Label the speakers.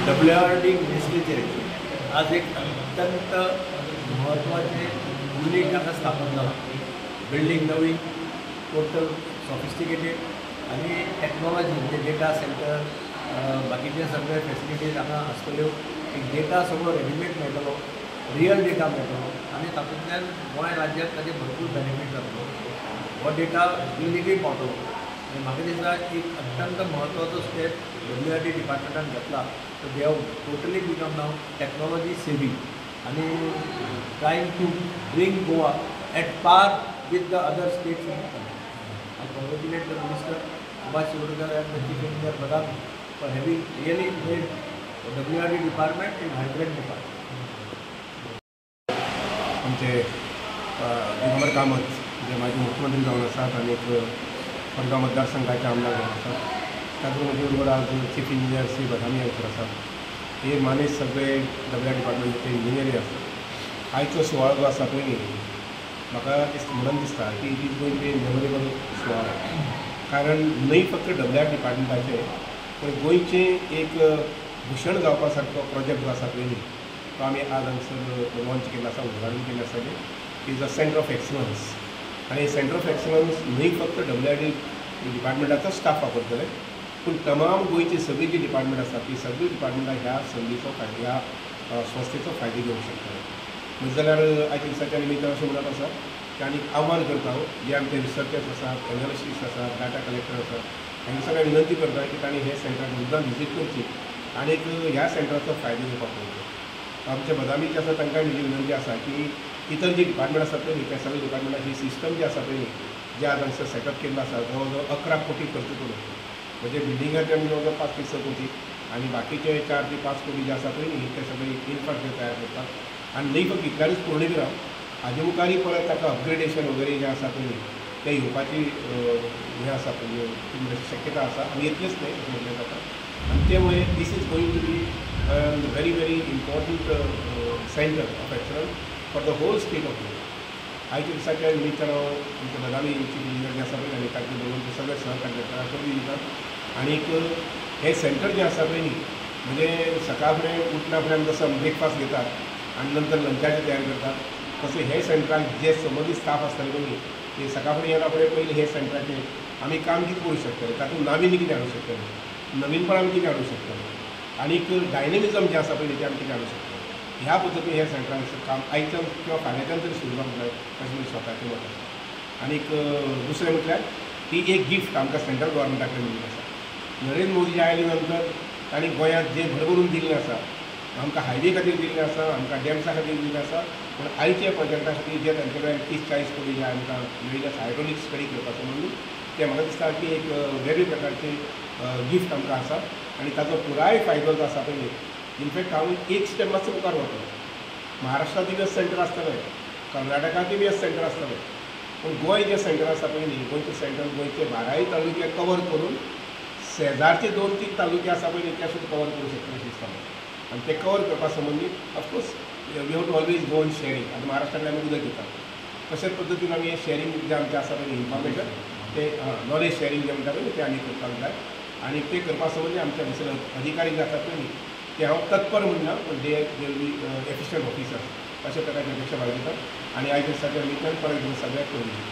Speaker 1: WRD मिनिस्ट्रीचे आज एक अत्यंत म्हत्वाचे युनीट हांगा स्थापन जाला. बिल्डींग नवी, टोटल सॉफिस्टिकेटेड आनी टॅक्नॉलॉजी म्हणजे डेटा सेंटर, बाकीचे सगळे फेसिलिटीज हांगा आसतल्यो. एक डेटा सगळो रेडीमेड मेळटलो, रियल डेटा मेळटलो आनी तातूंतल्यान गोंय राज्याक ताजे भरपूर बेनिफीट जातलो. हो डेटा दिल्लीकूय पावतलो आनी म्हाका दिसता एक अत्यंत म्हत्वाचो स्टेप डब्ल्यूआरडी डिपार्टमेंटान घेतला. So they have totally become now technology savvy आनी trying to bring Goa at par with the other states in the country. I congratulate the minister Subhash Shirodkar and the chief engineer Badami for having really made WRD department a vibrant department.
Speaker 2: आमचे दिगंबर कामत जे माजी मुख्यमंत्री जावन आसात आनी मडगांव मतदारसंघाचे आमदार जावन आसात, तातूंत म्हजे बरोबर आज चीफ इंजिनियर श्री बदामी हांगसर आसात. हे मानेस्त सगळे डब्ल्यू आर डिपार्टमेंटाचे इंजिनियरी आसात. आयचो सुवाळो जो आसा पळय न्ही, म्हाका म्हणून दिसता की it is going to be memorable सुवाळो. कारण न्हय फक्त डब्ल्यू आर डिपार्टमेंटाचे पूण गोंयचें एक भूषण जावपा सारको प्रोजेक्ट जो आसा पळय न्ही, तो आमी आज हांगसर लॉन्च केल्लो आसा, उद्घाटन केल्लें आसा. Is a centre of excellence आनी सेंटर ऑफ एक्सलन्स न्हय फक्त डब्ल्यू आर डी डिपार्टमेंटाचो स्टाफ वापरतले, पूण तमाम गोंयची सगळीं जी डिपार्टमेंट आसा ती सगळीं डिपार्टमेंटां ह्या संदीचो फायदो, ह्या संस्थेचो फायदो घेवंक शकतले. म्हणजे जाल्यार आयच्या दिसाच्या निमित्तान अशें म्हणप आसा की आनी आव्हान करता हांव जे आमचे रिसर्चर्स आसात, एनालिस्टीस आसात, डाटा कलेक्टर आसात, हांकां सगळ्यांक विनंती करता की तांणी हे सेंटराक मुद्दाम विजीट करची आनी ह्या सेंटराचो फायदो घेवपाक पळोवचो. आमचे बदामी जे आसा तांकां म्हजी विनंती आसा की इतर जी डिपार्टमेंट आसा पळय न्ही, त्या सगळ्या डिपार्टमेंटाची ही सिस्टम जी आसा पळय न्ही, जे आज हांगसर सेटअप केल्लो आसा जवळ जवळ 11 कोटी खर्च करून, म्हणजे बिल्डिंगाचे आमी जवळ जवळ 5 ते 6 कोटी आनी बाकीचे 4 ते 5 कोटी जे आसा पळय न्ही ते सगळे इन्फ्रास्ट्रक्चर तयार करतात. आनी न्हय फक्त इतल्यारूच पूर्ण विराम, हाजे मुखारय परत ताका अपग्रेडेशन वगैरे जें आसा पळय न्ही तें येवपाची हें आसा पळय शक्यता आसा आनी येतलेच न्हय अशें म्हटलें जाता. आनी ते मुळे this is going to be very very important centre of excellence for the whole state of Goa. आयच्या दिसाच्या निमित्तान हांव आमच्या बदामी चीफ इंजिनियर जे आसा पळय आनी तांचे बरोबर सगळे सहकार्यकर्त्यांक परबीं दिता. आनीक हें सेंटर जें आसा पळय न्ही, म्हणजे सकाळ फुडें उठना फुडें आमी जसो ब्रेकफास्ट घेतात आनी नंतर लंचाची तयारी करतात, तशें हे सेंटराक जे संबंदीत स्टाफ आसतले पळय न्ही ते सकाळ फुडें येना फुडें पयलीं हे सेंटराचेर आमी काम कितें करूं शकतले, तातूंत नाविन्य कितें हाडूंक शकतले, नवीनपण आमी कितें हाडूंक शकतले आनीक डायनेमिजम जें आसा पळय न्ही तें आमी कितें हाडूंक शकतले. ह्या पद्दतीन ह्या सेंटरान काम आयच्यान किंवा फाल्यांच्यान तरी सुरू जावंक जाय अशें म्हजें स्वताचें मत आसा. आनीक दुसरें म्हटल्यार ही एक गिफ्ट आमकां सेंट्रल गव्हर्मेंटा कडेन मेळिल्ली आसा. नरेंद्र मोदी आयले नंतर तांणी गोंयांत जें भरभरून दिल्लें आसा, आमकां हायवे खातीर दिल्लें आसा, आमकां डॅम्सा खातीर दिल्लें आसा, पूण आयच्या प्रोजेक्टा खातीर जे तांचे कडेन 30-40 कोटी जे आमकां मेळिल्ले आसा हायड्रोलीक स्टडी करपाचो म्हणून, तें म्हाका दिसता की एक वेगळे प्रकारचें गिफ्ट आमकां आसा आनी ताचो पुराय फायदो जो आसा पळय, इनफॅक्ट हांव एक स्टेप मातसो मुखार वतलो. महाराष्ट्रांतूय बी सेंटर आसतलें, कर्नाटकांतूय बी सेंटर आसतलें, पूण गोंय जें सेंटर आसा पळय न्ही, गोंयचें सेंटर गोंयचे 12 तालुके कवर करून शेजारचे 2-3 तालुके आसा पळय न्ही ते सुद्दां कवर करूंक शकतले अशें दिसता म्हाका. आनी ते कवर करपा संबंदीत of course we have to always go on sharing. आतां महाराष्ट्रांतल्यान आमी उदक घेतात, तशेंच पद्दतीन आमी हें शॅरींग जें आमचें आसा पळय इन्फॉर्मेशन, ते नॉलेज शॅरींग जें म्हणटा पळय तें आमी करपाक जाय. आनी तें करपा संबंदी आमच्या भितर अधिकारी जे आसात पळय न्ही ते हांव तत्पर म्हणना, पूण they will be efficient officers अशा प्रकारची अपेक्षा बाळगितात. आनी आयच्या दिसाच्या निमित्तान परत एकदां सगळ्याक पळोवया.